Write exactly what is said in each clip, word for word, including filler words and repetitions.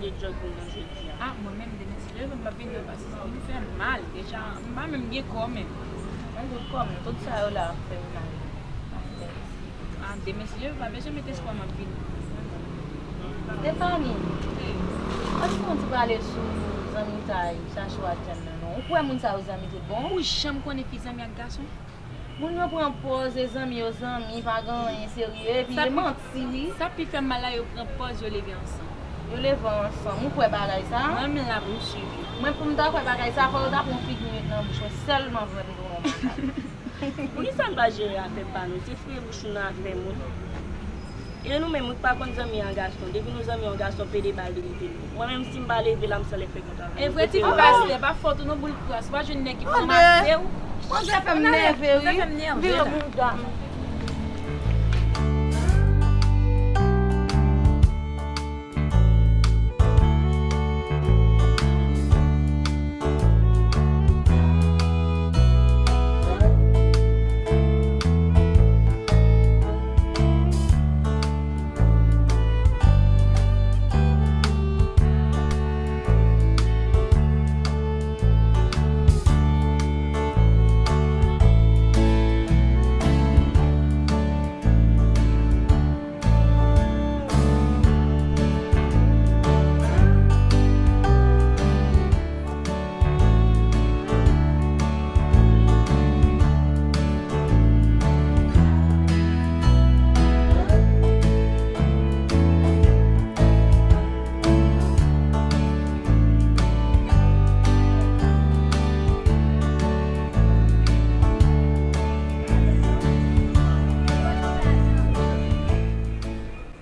de djòg pou mwen jodi a. Ah, mwen menm, demen si Dye vle, m p ap vin nan pase sa. M fè mal deja, m pa menm gen kò menm. Mwen gen kò menm, tout sa yo la ap fè m mal. Ap fè m sibi. Ah, demen si Dye vle, pa bezwen met espwa, m ap vini. Stefani, ann fè yon ti pale sou zanmitay Chachou ak Jan nan non. Ou kwè moun sa yo zanmi tout bon? Ou janm konnen fi zanmi ak gason? Moun yo pran pòz e zanmi yo zanmi, pa gen anyen serye, epi e manti wi. Sa pi fè m mal la, yo pran pòz, yo leve ansanm. Yo leve ansanm, ou kwè bagay sa? Mwen menm la pou m swiv yo. Mwen pou m ta kwè bagay sa, fò yo ta pran figi m met nan bouch mwen sèlman pou mwen te wè yon bagay. Poukisa n pa jere afè pa nou? Se fouye bouch nou nan afè moun. E nou menm, wi, k pa konn zanmi a gason. Depi nou zanmi yon gason, pede bal li rete nou. Mwen menm, si m pa leve la, m sanlè fè kont avè l. E vre, ti fi pastè, pa fòt ou non, boul kras. Ou pa jwenn nèg ki pran mase w. Manzè fè m nève, wi. Manzè fè m nève. Vire bouda m.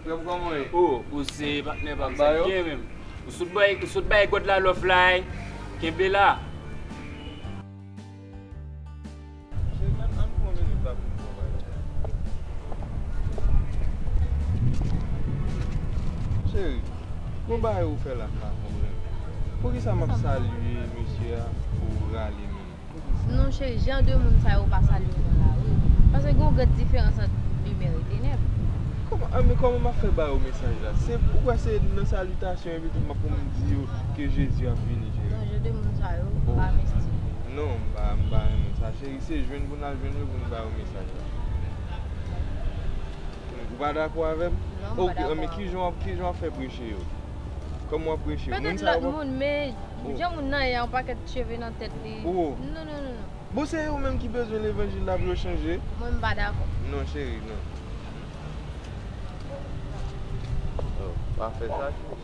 Frè m, kòman w ye? Oh, ou se patnè pa m, sa byen menm. Ou sot bay, ou sot bay God la love la, kenbe la. Cheri, ann, ann pran minit la pou m pran bagay la. Cheri, gon bagay ou fè la m pa konprann. Poukisa m ap salye mesye a pou w rale men m? Non, cheri, jan de moun sa yo pa salye moun la, wi. Paske gen yon gran diferans ant limyè e tenèb. Kòman, ah, men kòman m ap fè ba yo mesaj la? Se, ou kwè se nan salitasyon epi tou m ap pou m di yo ke Jezi ap vini, cheri? Non, jan de moun sa yo, oh, pa m estime. Non, m pa, m pa renmen sa, cheri. Se jwenn pou n al jwenn yo pou n ba yo mesaj la. Ou pa dakò avè m? Non, m pa dakò avè w. Ok, men kijan w ap, kijan w ap fè preche yo? Kòman w ap preche yo? Petèt lòt moun, men jan moun nan ye a, yon pakèt cheve nan tèt li. Oh. Non, non, non, non. Bon, se yo menm ki bezwen levanjil la pou yo chanje. Mwen, m pa dakò. Non, cheri, non. Oh, pa fè sa, cheri.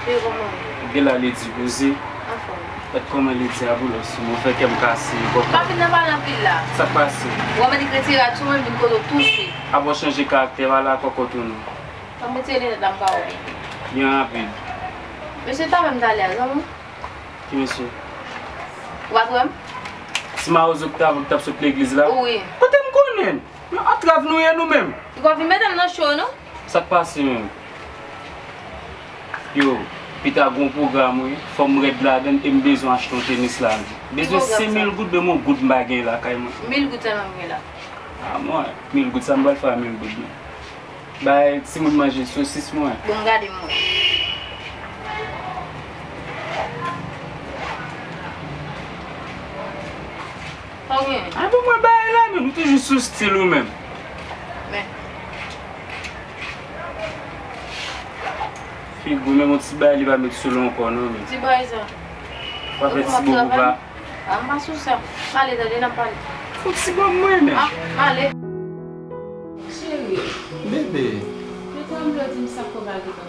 Cheri, kòman w ye? Gen la, Lady, poze. Anfòm. Gad kòman Lady a boulòs sou mwen, fè kè m kase, kòkò. Pa vin nan pale anpil la. Sa k pase? Ou mèt retire rad sou mwen, vin kote w tousuit. Apa w chanje karaktè, pa la kòkò tou non. Ban m retire linèt la, m ka wè w byen. Byen rapid. Mesye t avè m talè a, zanmi. Ki mesye? Ou pa t wè m? Ti mawozo ki t avè w ki t ap sot legliz la? Wi. Kote m konnen? Yon antrav nou ye nou menm. Ou pa vin mete m nan cho, non? Sa k pase menm? Yo, pita gon pwogram wi, fò m rèd ladann e m bezwen achte yon tenis la. M bezwen senk mil goud, menm yon goud m pa gen lakay mwen. Mil goud sèlman m gen la. A mwen, mil goud sa m pral fè a mil goud menm? Bay timoun manje sosis mwen. Bon, gade mwen. Sa w genyen? A bon mwen bay la, men nou toujou sou stil ou menm. Men. Figi w menm yon ti bay li pa met sou l ankò non, men. Ti bay sa. Pa fè ti bobo pa. A, m pa sou sa. M ale, tande, n ap pale. Fon ti bò mwen menm. A, m ale. Cheri. Bebe. Yo te anvle di m sa k pral rive.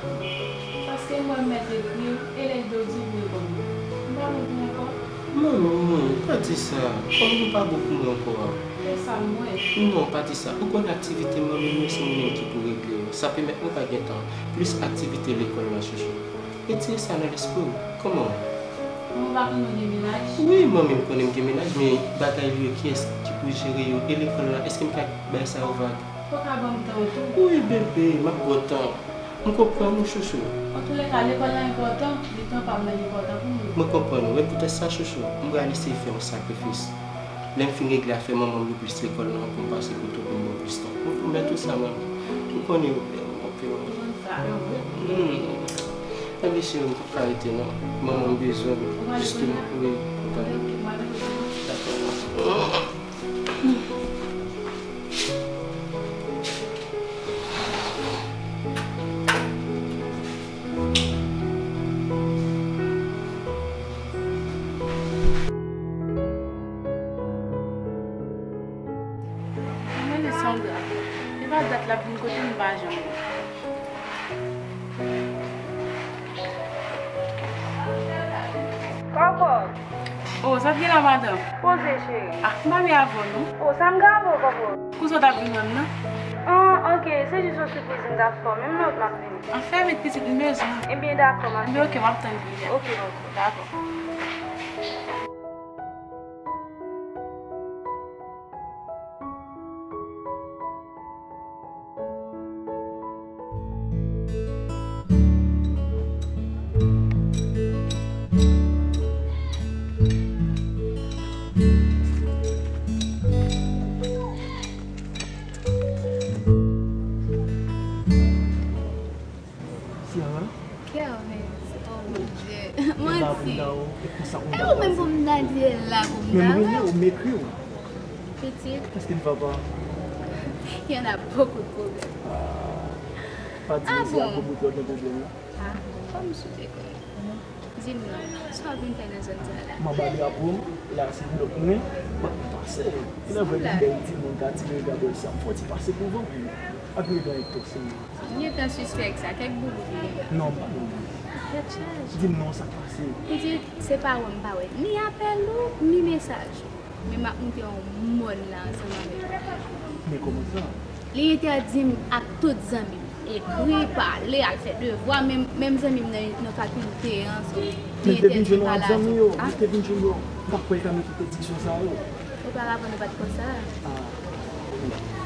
Paske m wè m mèt ekri, e lè l di w di w vle ban m. M pa vle pou ankò. Manmi, pa di sa. Kòm nou pa bon pou mwen ankò a. E sa m wè. Non, pa di sa. Ou konn aktivite manmi m yo, se mwen menm ki pou regle yo. Sa pèmèt mwen pa gen tan. Plis aktivite lekòl la, chouchou. Retire sa nan lespri w. Kòman w? Ou pa konnen w gen mennaj? Wi, manmi m konnen m gen mennaj, men bagay li yo, kiyès ki pou jere yo? E lekòl la, èske m ka bay sa yo vag? Ou ka ban m tan w tou? Wi, bebe, m ap ba w tan. M konprann ou, chouchou. Antouleka, lekòl la enpòtan, men tan pa m nan enpòtan pou mwen. Mwen konprann ou, e poutèt sa, chouchou, m pral eseye fè yon sakrifis. Lè m fin regle afè manman m yo plis lekòl la, pou m pase kote w pou m ba w plis tan. Mwen pwomèt ou sa, manmi. Ou konnen yo bèl, m konprann. Ou konn sa, non? Hmm. Ebyen, cheri, m p ap ka rete, non. Manman m bezwen m, jisteman. Wi, ou pale. Dakò. Mwen, Lisandra, e pa dat l ap vin kote m, m pa janm wè. Kòkò. Oh, sa t gen la, madanm? Poze, cheri. Ah, m pa byen avè w, non. Oh, sa m ka avè w, Kòkò? Kounsa w t ap vin wè m nan? Ah, ok, se jis yon sipriz m t ap fè w, men m nan wout m ap vini. An, fè vit, pitit, m bezwen w. Ebyen, dakò, ma cheri. Ebyen, ok, m ap tann kounye a. Ok, Kòkò. Dakò. Kiara? Kervens, oh mon Dieu. Manti. E ou menm pou m ta di l la pou m ta wè w? Men m rele w, m ekri w. Pitit. Est-ce que n va pas? Il y en a beaucoup de problèmes. Ah, pa di m si a gwo bout lòt gen pwoblèm la. Ah, kòm si w te konnen. Di m non, sa w vin fè nan zòn sa la? M anba drapon m, la se blòk mwen, m ap pase. Lè vre gen bèl timoun ka tire gabòl sa, m fè yon ti pase pou vant mwen. Ak redan Eto, se mwen. M gentan sispèk sa, kèk boubou ki gentan. Non, m pa nan boubou. Tèt chaje. Di m non, sa k pase? Pitit, se pa wè m pa wè ni apèl ou, ni mesaj ou. Men m ap moute yon mòn la ansanm avèk ou. Men kòman sa? Li entèdi m ak tout zanmi m. Ekri, pale, al fè devwa, menm, menm zanmi m nan, nan fakilte an, so, li entèdi m pale avè w. Li te vin jwenn yo. M pa kwè l ka mete kondisyon sa yo. Oparavan, nou pa t konsa. Ah.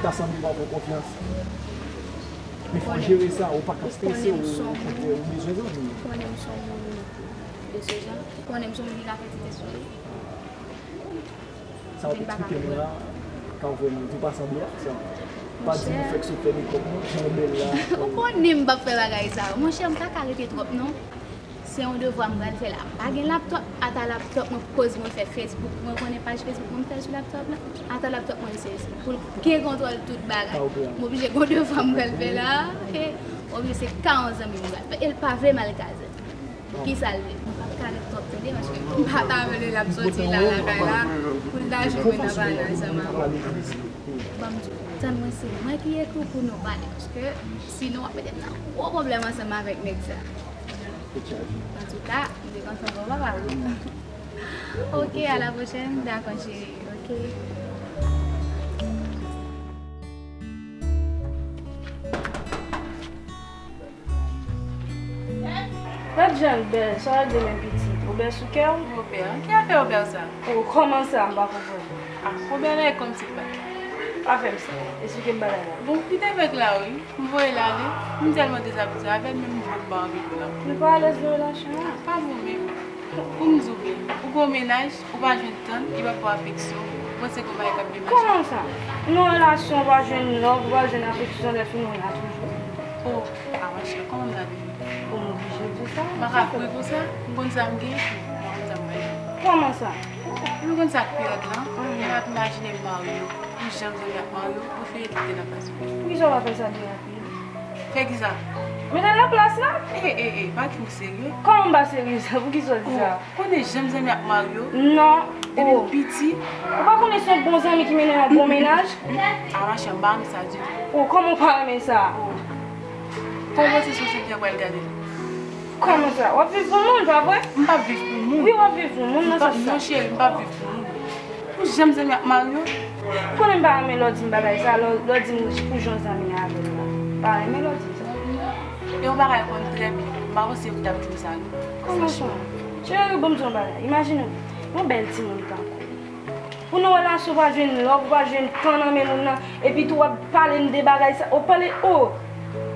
Ta sanble w pa fè konfyans. Men fò w jere sa, ou pa ka strese, ou, ou bezwen zanmi. Ou konnen m se yon moun de se jan. Ou konnen m se yon moun ki ka fè ti tèt sou li. Sa w te eksplike m la, ka vrèman di w pa sanble ak sa. Pa di m ou fèk sot fè mekòp non, jan w bèl la. Ou konnen m p ap fè bagay sa yo. Monchè, m pa ka rete twòp non. Se yon devwa m pral fè la. M pa gen laptòp, ata laptòp mwen, koz mwen fè Facebook. Mwen konnen paj Facebook mwen m fè l sou laptòp la. Ata laptòp mwen m sezi. Pou l gen kontwòl tout bagay. M oblije gen yon devwa m pral fè la. E m oblije se ka yon zanmi m pral fè. E l pa vle m al ka zanmi. Kisa l vle? M p ap ka ret twòp tande, paske m pa ta vle l ap soti la lakay la pou l ta jwenn mwen nan bagay sa, m a. Ban m di w, tann mwen, se mwen ki ekri w pou nou pale, paske sinon w ap mete m nan gwo pwoblèm ansanm avèk nèg sa. Antouka, m te kontan wè w, papa. Ok, à la prochaine. Dakò, cheri. Ok. Gad jan l bèl, sa w ap di men pitit, ou bèl sou kè w? Obè, ki afè obè sa? O, kòman sa, m pa konprann. Ah, obè la e kòmsi pa. Pa fè m sa, eksplike m bagay la. Bon, li te fèk la wi, m voye l ale, m tèlman dezabitye avè l, menm m voye m pa anvi pou l ankò. Li pa alèz nan relasyon an? Pa bon menm. Pou m di w byen, ou gen yon mennaj, ou pa jwenn tann, li pa ba w afeksyon, ou panse gen yon bagay k ap byen mache. Kòman sa? Nan yon relasyon, ou pa jwenn love, ou pa jwenn afeksyon, lè fini w la toujou. O, a monchè, kòman m ta vin? O, m oblije di sa. M pa ka kouri konsa, m konn sa m gen, m pa konn sa m pral fè. Kòman sa? Epi ou konn sa k pi rèd lan? Lè m ap imajine Mario, pou jan m zanmi ak Mario, m prefere kite nan plas ou. Poukisa w pa fè sa pi rapid? Fè kisa? Mete l nan plas la. E, e, e, pa gen ou serye. Kòman m pa serye sa? Poukisa w di sa? Ou konnen jan m zanmi ak Mario? Non. Depi m piti. Ou pa konnen se yon bon zanmi ki mennen yon bon mennaj? A, machè, m pa renmen sa ditou. O, kòman w pa renmen sa? O. Kòman w panse se yon sèl ki pral gade l? Kòman sa? W ap viv pou moun, pa vre? M p ap viv pou moun. Wi, w ap viv pou moun nan sans sa. Non, cheri, m p ap viv pou moun. Pou jan m zanmi ak Mario. Konnen m pa renmen lè w di m bagay sa, lè w, lè w di m pou jan w zanmi avè l la. M pa renmen lè w di m sa. E yon bagay ou konn trè byen, m pa panse ou t ap di m sa non. Kòman sa? Cheri, ban m di w yon bagay. Imajine w, yon bèl timoun tankou w. Ou nan relasyon, ou pa jwenn love, ou pa jwenn tan nan men moun nan, epi tou w ap pale m de bagay sa, w ap pale, o!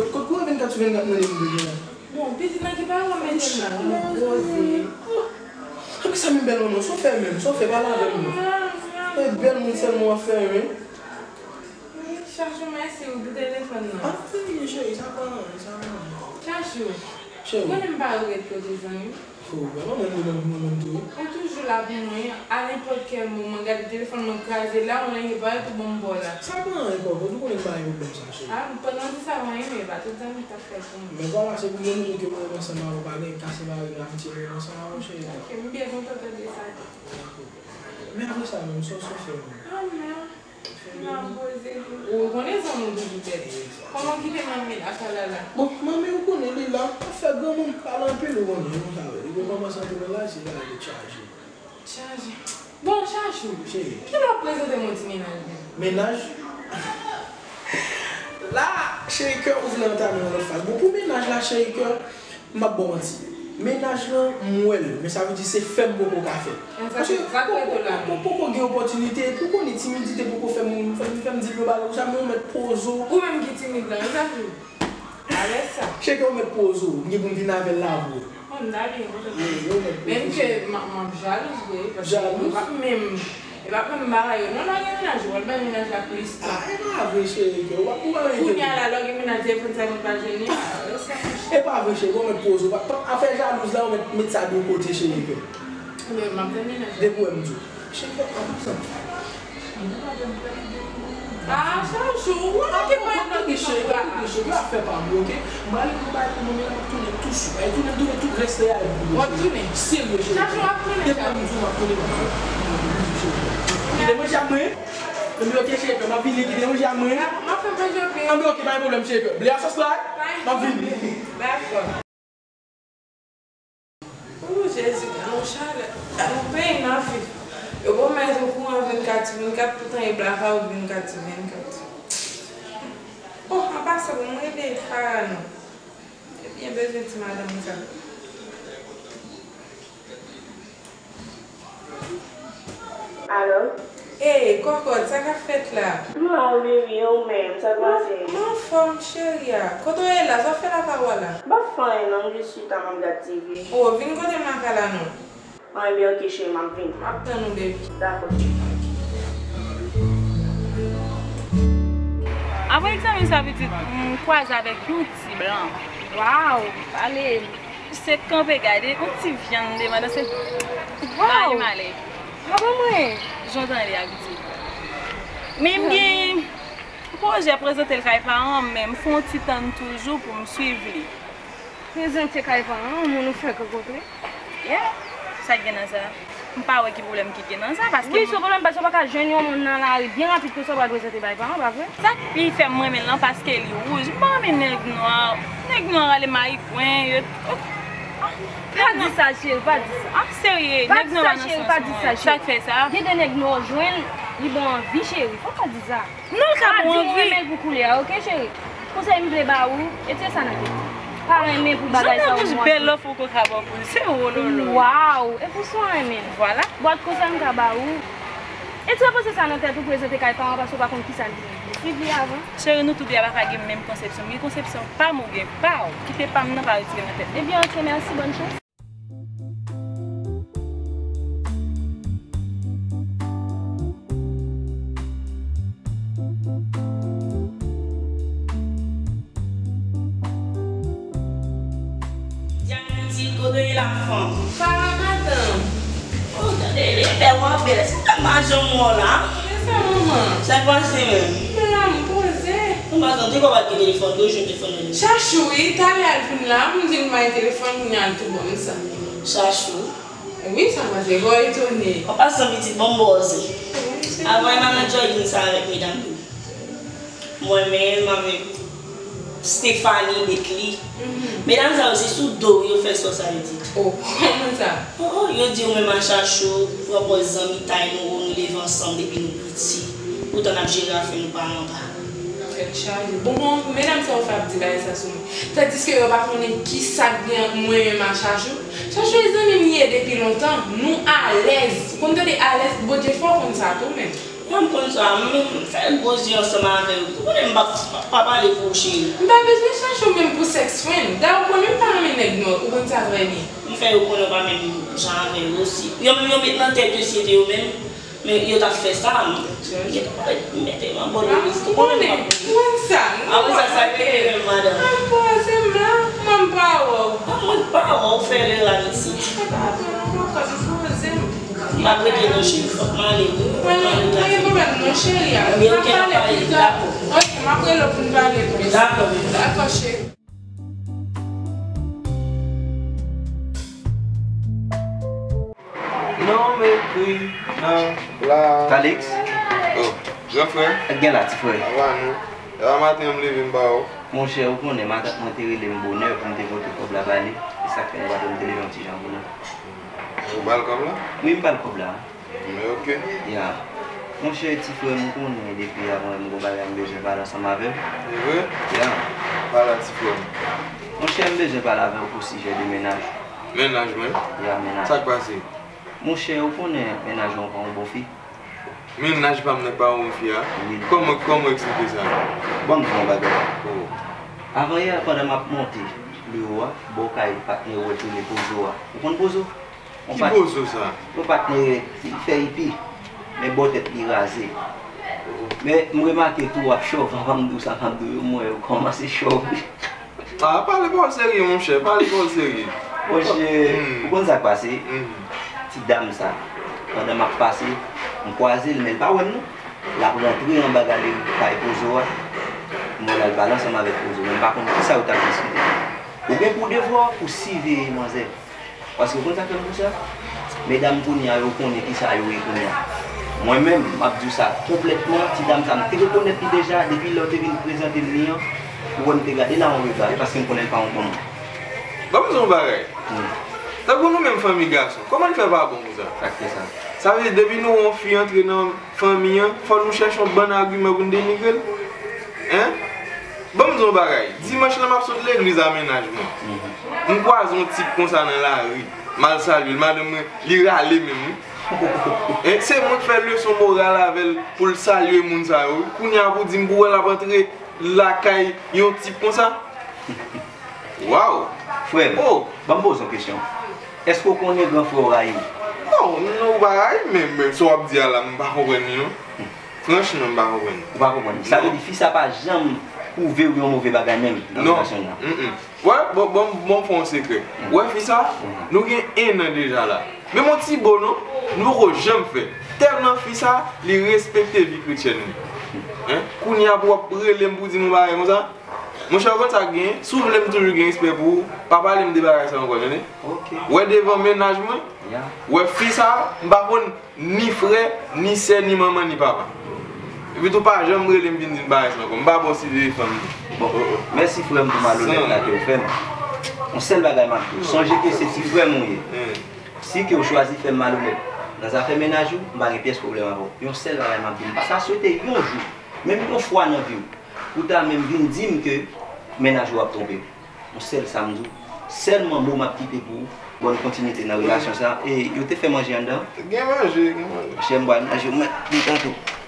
Kot, kot konnen vennkat sou vennkat mande m pou gen? Bon, pitit nan ki pawòl mete m la? Poze. Poukisa menm bèl manman, sa w fè menm, sa w fè pale avè m non. E bèl moun sèlman w ap fè renmen. Chachou, mèsi wi pou telefòn nan. Ah, wi, cheri, sa pa anyen, sa pa anyen. Chachou, ou konnen m pa ret kote zanmi m. Oh, men manman m de menm pou mwen menm tou wi. Ou toujou la pou mwen, a nenpòt kèl moman, gade telefòn mwen kraze la, mwen lage parèt ou ban m ba w la. Sa pa anyen, kòkòt, ou konnen m pa gen pwoblèm sa, cheri. Ah, pandan w di sa, mwen renmen, e pa tout zanmi k t ap fè pou mwen. Men vwala, se pou mwen montre ke mwen renmen ansanm avè w, pa gen kase mari nan amitye mwen renmen ansanm avè w, cheri. Ok, m byen kontan tande sa. Men apre sa menm, sa w, sa w fè menm? Ah, men, m ap poze tou. Ou konnen zanmi w toujou tèt. Kòman w kite manmi l ak Alala? Bon, manmi w konnen li la, ap fè granmoun pale anpil, ou konnen, nou sa wè, li kòmanse antre nan laj, se la li chaje. Chaje. Bon, Chachou, kilè w ap prezante m yon ti mennaj menm? Mennaj? La, cheri kè, ou vle antame yon lòt faz. Bon, pou mennaj la, cheri kè, m p ap ba w manti. Mennaj lan, m wè l, men sa vle di se fè m poko ka fè. Paske poko, poko gen opòtinite, epi w konnen timidite poko fè m, fè m, fè m di l yon bagay konsa, men ou mèt poze w. Ou menm ki timid lan, wi, Chachou. Avè sa. Cheke ou mèt poze w, m gen pou m vin avè l la vre. Bon, m ta byen kontan. Wi, wi, ou mèt poze w. Menm ke m, m ap jalouz vre, paske m p ap menm, e p ap menm bagay yo. Non, lè w gen mennaj ou, w al bay mennaj la plis tan. Ah, e pa vre, cheri, ke ou pa, ou pa mete. Kounye a la, lè w gen mennaj, telefòn sa moun pa jwenn li, ah, lè sa, monchè. E pa vre, cheri, ou mèt poze w. Pa, pa, afè jalouz la, ou mèt, mèt sa de kote, cheri, ke. Ebyen, m ap tann mennaj la. Depi w wè m di w. Cheri, an pasan. Ah, Chachou, ou pa gen pwoblèm nan ki cheri, cheri, afè pa m, oke? M prale pou bay pou mwen, men m ap tounen tou swit. Ay, tounen, tounen tout rès la, ay, pou w ap tounen? Serye, cheri. Chachou, w ap tounen, depi m di w m ap tounen, m ap tounen, cheri. Kite manje a mwen. Anben, oke, cheri, m ap vini, kite manje a mwen. M ap fè manje, oke? Anben, oke, pa gen pwoblèm, cheri. Ble a sòs la, m ap vini. Dakò. O Jezi, gade yon chalè, gade yon peyi n ap viv. Yo pwomèt yon kouran vennkat sou vennkat, poutan e blakawout vennkat sou vennkat. O, an pasan pou m rele Farah non. Li byen bezwen ti madanm sa. Alo? Ey, kòkòt, sa k ap fèt la? M la wi, Mimi, e ou menm, sa k pase? M anfòm, cheri a. Kote w ye la? Sa w fè la pa wè la? M pa fè anyen non, m jis chita, m ap gad T V. O, vin kote m la ka la non. Anyen, oke, cheri, m ap vini. M ap tann ou, baby. Dakò, cheri. Apre egzamen sa, pitit, m kwaze avèk yon ti blan. Waw, pale. Se kanpe gade, yon ti vyann de madan se. Waw! Male, male. Papa mwen! Jan w tande a, pitit. Men m gen pwojè prezante l kay paran m, men m fè yon ti tann toujou pou m swiv li. Prezante kay paran w, moun ou fèk rankontre? Yeah. Sa k gen nan sa? M pa wè ki pwoblèm ki gen nan sa, paske. Wi, se yon pwoblèm, paske w pa ka jwenn yon moun nan lari byen rapid konsa w pral prezante bay paran, pa vre? Sa k pi fè m renmen l lan, paske li wouj. M pa renmen nèg nwa. Nèg nwa rale mayigwen, yo. Pa di sa, cheri, pa di sa. Ah, serye, nèg nwa pa nan sans mwen. Pa di sa, cheri, pa di sa, cheri. Sa k fè sa? Gen de nèg nwa w jwenn, li ba w anvi, cheri. Fò w pa di sa. Non, l ka bon wi. Pa di m renmen l pou koulè a, oke, cheri? Konsèy m vle ba ou, retire sa nan tèt ou. Pa renmen pou bagay sa yo. Jan w bèl lè w fè w konn ka ba w pou li, se wololo. Waw, e pou sa w renmen l. Vwala. Bwat konsèy m ka ba ou. Retire panse sa nan tèt ou, prezante kay paran paske w pa konn kisa l vle. Swiv li avan. Cheri, nou toude a pa ka gen menm konsepsyon. M gen konsepsyon pa m, ou gen pa w. Kite pa m nan pa retire nan tèt mwen. Ebyen, oke, mèsi, bòn chans. Diamanti, kote w ye la fanm? Farah, madanm. Oh, tande, li bèl, w ap bèl. Se pa majan mwen la. Men sa, manman. Sa k pase menm? M la, m poze. Non, madanm, te konn pa gen telefòn, tou jwenn telefòn nan men. Chachou, wi, talè a l vin la, m di l m pa gen telefòn, kounye a l tou ban m sa. Chachou? Wi, sa pase, bò etone. An pasan pitit, bon, m bòze. Avan m al nan jogging sa avèk medam yo. Mwen menm avèk Stephanie, Betly. Medam sa yo se sou do yo fè spò sa yo di. Oh, kòman sa? Oh, oh, yo di yo menm a Chachou, pwopòz zanmitay nou, nou leve ansanm depi nou piti. Poutan n ap jere afè nou pa anba. Tèt chaje. Bon, bon, medam sa yo fè ap di bagay sa sou mwen. Tandiske yo pa konnen kisa k gen ant mwen menm a Chachou. Chachou e zanmi m li ye depi lontan. Nou alèz. Ou konn tande alèz, Bondye fè w konn sa tou menm. Mwen m konn sa, mwen menm m fè gwo zye ansanm avè w. Ou konnen m pa, pa, pa pale pou ou cheri. M pa bezwen Chachou menm pou sex friend. Dayè ou konnen m pa renmen nèg nwa, ou konn sa trè byen. M fè yo konnen w pa menm jan avè yo osi. Yo menm yo met nan tèt yo si se te yo menm. Men yo t ap fè sa, m gentan pare mete m an bò de risk. Ou konnen m p ap mouri. Mwen sa, apre sa, sa k rete menm, madanm? Mwen poze m la, mwen m pa wè w. A, mwen pa wè w, fè lè a isit. Se pa vre non, papa, m poze m. M p ap rete non, cheri, fòk m ale wi. Mwen, pa gen pwoblèm non, cheri a. N ap pale pita. Oke, m ap rele w pou n pale plis. Dakò, baby. Dakò, cheri. Non, m ekri nan. La. Calix? Oh, gran frè. Sa k gen la, ti frè? Sa va, non? Depi maten an m leve m pa wè w. Monchè, ou konnen, matant mwen te rele m bonè pou m te pote kòb la ba li. E sa k fè m pa te, m te leve yon ti jan bonè. Ou ba l kòb la? Wi, m ba l kòb la. Men oke. Ya. Monchè, ti frè m, ou konnen depi avan m gon bagay m bezwen pale ansanm avè w. Se vre? Ya. Pale a ti frè m. Monchè, m bezwen pale avè w pou sijè de mennaj. Mennaj mwen? Ya, mennaj. Sa k pase? Monchè, ou konnen mennaj ou an pa yon bon fi. Mennaj pa m nan pa yon fi a? Wi. Kòman, kòman w eksplike sa? Ban m di w yon bagay. Oh. Avan yè, pandan m ap monte lewo a, bò kay patnè ou wè ki rele Pozo a. Ou konn Pozo? Ki Pozo sa? Yon patnè ki fè ipi, men bò tèt li raze. Oh. Men m remake tou w ap chòv, anvan m di w sa m ap di w yo, m wè yo kòmanse chòv wi. Ah, pale pawòl serye, monchè, pale pawòl serye. Monchè, hmm, ou konn sa k pase? Hmm. Ti dam sa, pandan m ap pase, m kwaze l, men l pa wè m non. L ap rantre anba galerik kay Pozo a. M wè l al pale ansanm avèk Pozo, men m pa konn kisa yo t ap diskite. Ou gen pou devwa pou siveye manzè. Paske ou konn sa k fè m di w sa? Medam kounye a, yo konnen kisa yo ye kounye a. Mwen menm, m ap di w sa konplètman, ti dam sa, m te rekonèt li deja depi lè w te vin prezante m li an. Ou wè m te gade l a yon rega, e paske m konnen l pa yon bon moun. Ban m di w yon bagay. Hmm. Tankou nou menm fanmi gason, kòman n fè pa bon konsa? Sa k fè sa? Sa vle di depi nou wè yon fi antre nan fanmi an, fò nou chèche yon bann agiman pou n denigre l? Hein? Ban m di w yon bagay. Dimanch lan, m ap sot legliz a mennaj mwen. Mhm. M kwaze yon tip konsa nan lari. M al salye l. Madanm mwen, li rale menm, wi. Hein? Se mwen k fè leson moral avè l pou l salye moun sa yo, wi. Kounye a, pou di m pou wè l ap antre lakay yon tip konsa? Waw! Frè m, oh, ban m poze yon kesyon. Èske w konnen gran frè w rayi w? Non, non, ou pa rayi m, men, men sa w ap di a la, m pa konprann li, non. Franchman, m pa konprann. Ou pa konprann. Sa vle di fi sa pa janm pwouve w yon move bagay menm nan relasyon nan? Mm, mm. Wè, bon, bon, bon, fè yon sekrè. Wè, fi sa, nou gen en an deja la. Men yon ti bo non, nou poko janm fè. Tèlman fi sa, li respekte vi kretyèn li. Hein? Kounye a pou w ap rele m pou di m yon bagay konsa? Monchè, ou konn sa k genyen? Si w vle m toujou gen respè pou ou, pa pale m de bagay sa ankò, tande? Ok. Wè devan mennaj mwen, ya, wè fi sa, m pa konn ni frè, ni sè, ni manman, ni papa. Epi tou pa janm rele m vin di m bagay sa ankò. M pa bon si veye fanm. Bon, oh, oh, mèsi frè m pou malonèt la ke w fè m. Yon sèl bagay m ap di w, sonje ke se ti frè m ou ye. Hmm. Si ke w chwazi fè m malonèt nan zafè mennaj ou, m pa gen pyès pwoblèm avè w. Yon sèl bagay m ap di w, m pa ta swete yon jou, menm yon fwa nan vi w, pou ta menm vin di m ke mennaj ou ap twonpe w. Yon sèl sa m di w, sèlman mo m ap kite pou ou, bòn kontinite nan relasyon sa. E yo te fè manje anndan? Gen manje, gen manje. Chè m pral manje, ou mèt detan tou.